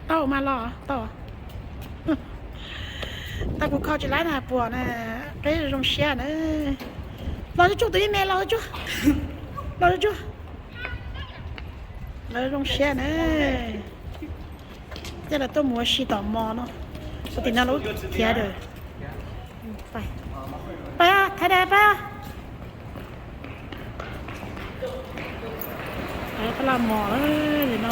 Tau mas los tau. Tau kuv kho tsis laib na puas na, qeb zoo siab na. Los tsuj tus me me los tsuj, los tsuj. Lawv zoo siab na. Coj lawv tuaj mus ua si tom mall no. Ua tim no lub khiav lawm. Pab, Thaib Dais pab. Pab laj mos no.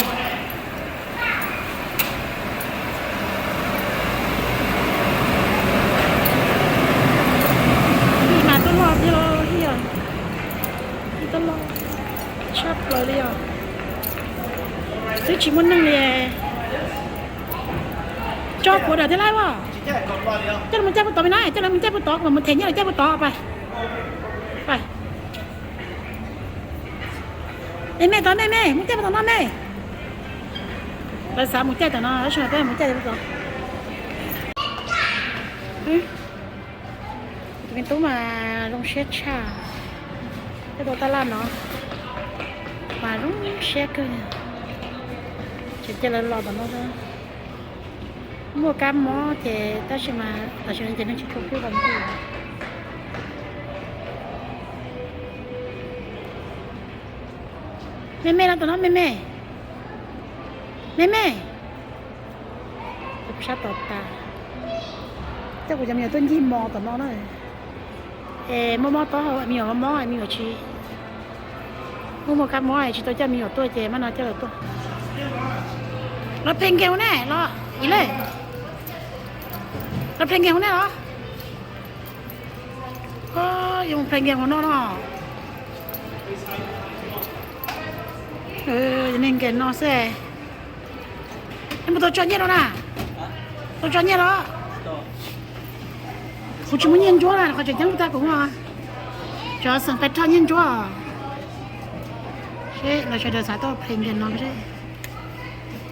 Ib mas tuaj loj thiab, ib tuaj loj tshaj plaws li os. Twb tsis muaj neeg li. Tso kuv dam thiab laib as. Coj lawv mus caij puag tod me na, coj lawv mus caij puag tod, kuv mam mus them nyiaj lawv caij puag tod. Pab, me me tod me me, mus caij puag tom no me. Lawv xav mus caij tom no, lawv tsis pab mus caij puag tod. Tus me tub mas zoo siab tshaj. Coj tau tab laj no mas zoo siab kawg. Ces cia lawv los tom no. Muaj kab mob ces tab sis mas tam sim no ces neeg tsis tshua pub los mus. Me me no tom no me me. Me me. Kuv sab tom tas. Coj kuv cov me nyuam tuaj ncig mall tom no na. Es mob mob taub hau, me nyuam mob mob, me nyuam tsis muaj, muaj kab mob tsis tau coj me nyuam tuaj ces mam no coj lawv tuaj. Los play game hauv ne los ib leeg. Los play game hauv ne los. Yuav mus play game hauv no no. Neeg game no xwb. Mus tau tso nyiaj rau na. Tau tso nyiaj los. Kuv tsis muaj nyiaj ntsuab na, qhov tseem ceeb tag kuv muaj. Cov xeem pes roj nyiaj ntsuab. Seb lawv sawv daws xav tuaj play game no seb.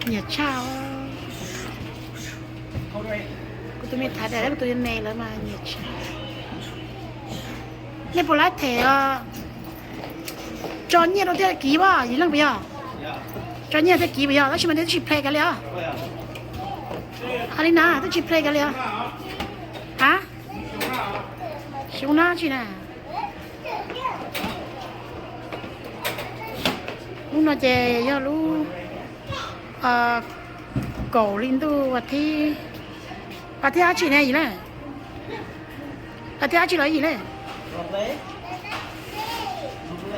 Nyiam tshaj. Kuv tus me Thaib Dais thiab kuv tus me me lawv mas nyiam tshaj. Nej puas laib them os? Tso nyiaj rau thiaj kiv as, yim leej puas yog? Tso nyiaj thiaj kiv puas yog? Tab sis mas nej twb tsis play kiag li os. Hais li na, twb tsis play kiag li os. Ha? Xyoo no tsis na. Lub no ces yog lub kaum hli ntuj, vas thib, vas thib dab tsi ne yim leej? Vas thib dab tsi los yim leej?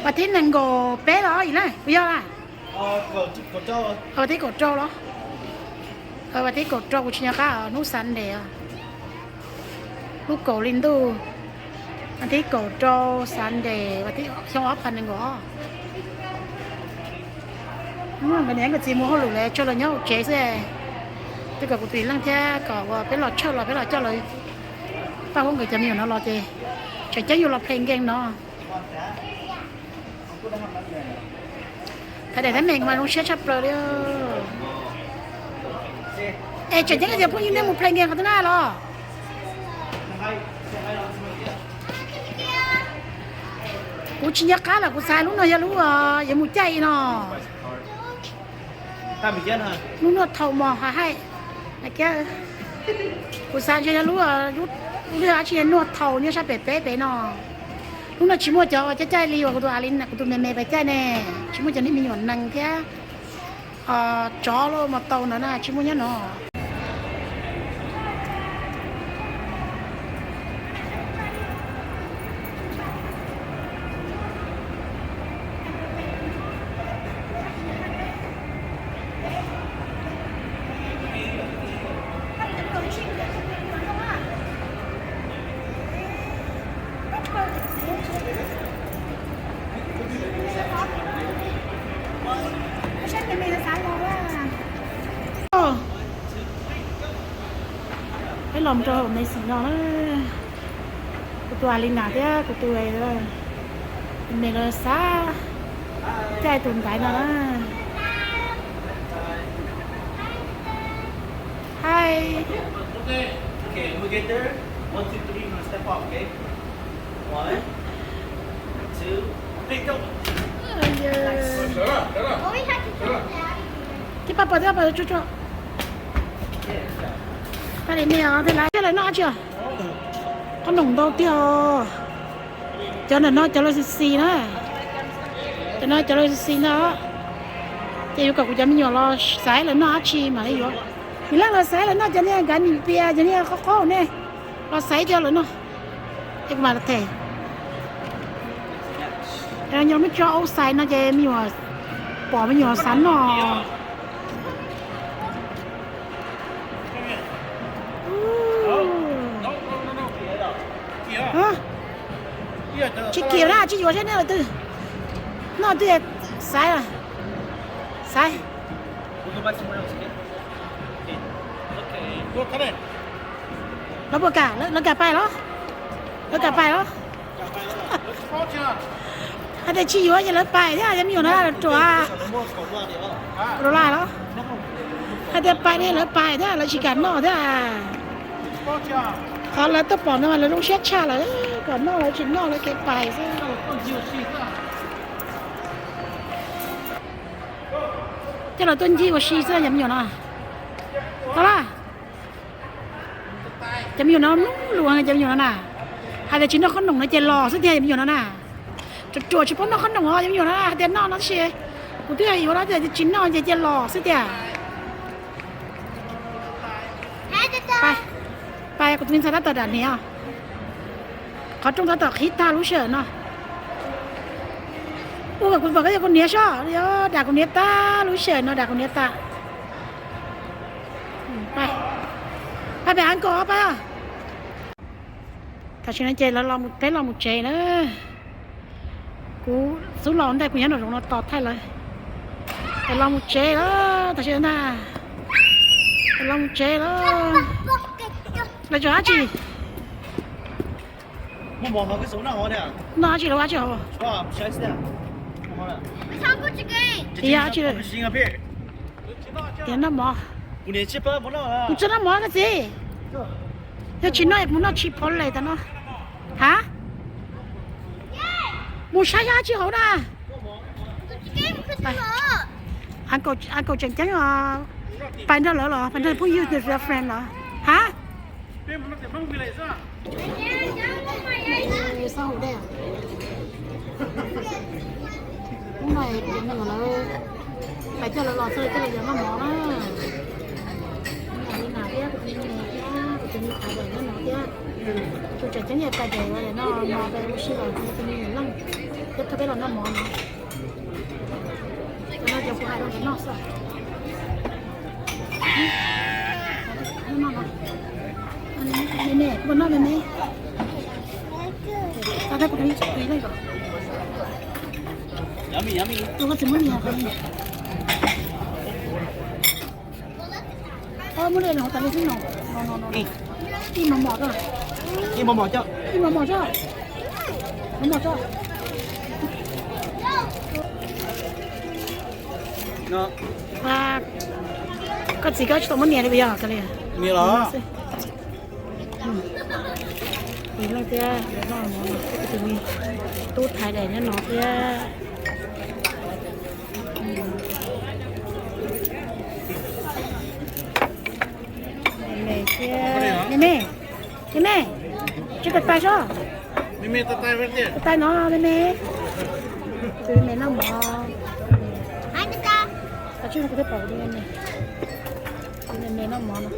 Vas thib nees nkaum peb los yim leej puas yog? Vas thib kaum rau los? Vas thib kaum rau kuv tsis nco qab, hnub Sunday. Lub kaum hli ntuj, vas thib kaum rau Sunday, vas thib xyoo ob phav nees nkaum ob. Nkawd niam nkawd txiv mus hauj lwm lawm, tso lawv nyob hauv tsev xwb. Twb kom kuv tus leej thiab kom uas peb los tshawj los peb los coj lawv paj huab nkawd cov me nyuam no los ces tseem ceeb yuav los play game no. Thaib Dais thiab Mem mas zoo siab tshaj plaws li. Es tseem ceeb tias phooj ywg nej mus play game qhov twg na los? Kuv tsis nco qab los kuv xav lub no yog lub yuav mus caij no. Lub nuaj thaum mos hav haij. Kuv xav ntshe yog lub, lub dab tsi nuaj thaum nyob sab pem peb pem no. Lub no tsis muaj cov uas caij caij li uas kuv tus a li kuv tus me me pes caij ne. Tsis muaj cov niag me nyuam nees thiab tsov los mas tau ntawd na, tsis muaj nyob no. Peb los rau hauv Macy's no na. Kuv tus a li nas thiab kuv tus me lawv xav caij tus ntaiv no na. Hi. Tib pab pawg, tib pab pawg tsuag tsuag. Pab li nej os, tej laus coj lawv noj dab tsi os? Qhob noom ntau tiag os. Cov ntawm no cov lawv xis xis na. Cov no cov lawv xis xis ntag. Ces yuav kom kuv cov me nyuam los xaiv lawv noj dab tsi mam li yuav. Nws leej los xaiv lawv noj cov niag nkav nim pias, cov niag qhob qhob ne, los xaiv coj lawv noj. Ces kuv mam los them. Nyob muab tso outside no ces me nyuam pom me nyuam xav noj. Tsis kiam na, tsis yuav seb nej lawv twg noj twg xaiv, xaiv. Lawv puas kam, lawv kam pais los? Lawv kam pais los? Hais tias tsis yuav ces lawv pais thiab, cov me nyuam no ruam, ruam lawm. Hais tias pais ne lawv pais thiab, lawv tsis kam noj thiab. Qhov lawv tuaj pom no mas lawv zoo siab tshaj lawm, kom noj lawv tsis noj lawv kev pais xwb. Coj lawv tuaj ncig ua si xwb cov me nyuam no. Tau lawm. Cov me nyuam no mloog lus, cov me nyuam no na, hais tias tsis noj qhob noom no ces los xwb tiag cov me nyuam no na. Ruam ruam tsis paub noj qhob noom os cov me nyuam no na, hais tias noj no tab sis kuv twb hais yuav no tias tsis noj ces cia los xwb tiag. Pais, kuv tus me ntxhais tab tom dam hniav os. Qhov rooj tab tom qhib tag lub sij hawm no. Ua kom kuv pom koj yog kuv hniav soj, yog dam kuv hniav tag lub sij hawm no, dam kuv hniav tag. Pais, pais uncle pais os. Tam sim no ces lawv los, peb los mus tsev na. Kuv xub los ntej kuv nyob nraum zoov no tos thaij lawv. Lawv los mus tsev lawm tam sim no na. Lawv los mus tsev lawm. Lawv tseem dab tsi? Noj dab tsi, lawv ua dab tsi hauv? Tias dab tsi? Tias noj mov. Kuv tsis noj mov koj txiv. Yog tsis noj es kuv noj Chipotle tas no. Ha? Mus saib yog dab tsi hauv na. Uncle tseem ceeb os. Pais nrog lawv los, pais nrog phooj ywg, nws girlfriend los? Ha? Hnub no kuv tus me nyuam lawv pais coj lawv los txog coj lawv yos noj mov na. Kuv tus me nyuam thiab kuv tus me nyuam thiab kuv tus me ntxhais nyob no thiab. Tus tseem ceeb yog pais daim no mov pais ua si los kuv tus me nyuam leej thiab thov peb los noj mov no. Cov no cov kuv hais rau nkawd noj xwb. Me me, kuv noj me me. Tau thiab kuv tus ib leej kom. Koj tsis muab nias. Muab li no tas li xwb no. No no no. Ib mos mos tso. Ib mos mos tso. Ib mos mos tso. Mos mos tso. Koj txiv koj tsis tau muab nias li puas yog? Nias los. Kuv leej thiab, tus me tub Thaib daim nyob no thiab. Me me thiab, me me, me me, tsis tais tais sob. Tais tais no me me. Tus me me noj mov. Kav tsij no kuv thiaj pom kuv tus me me. Tus me me noj mov no.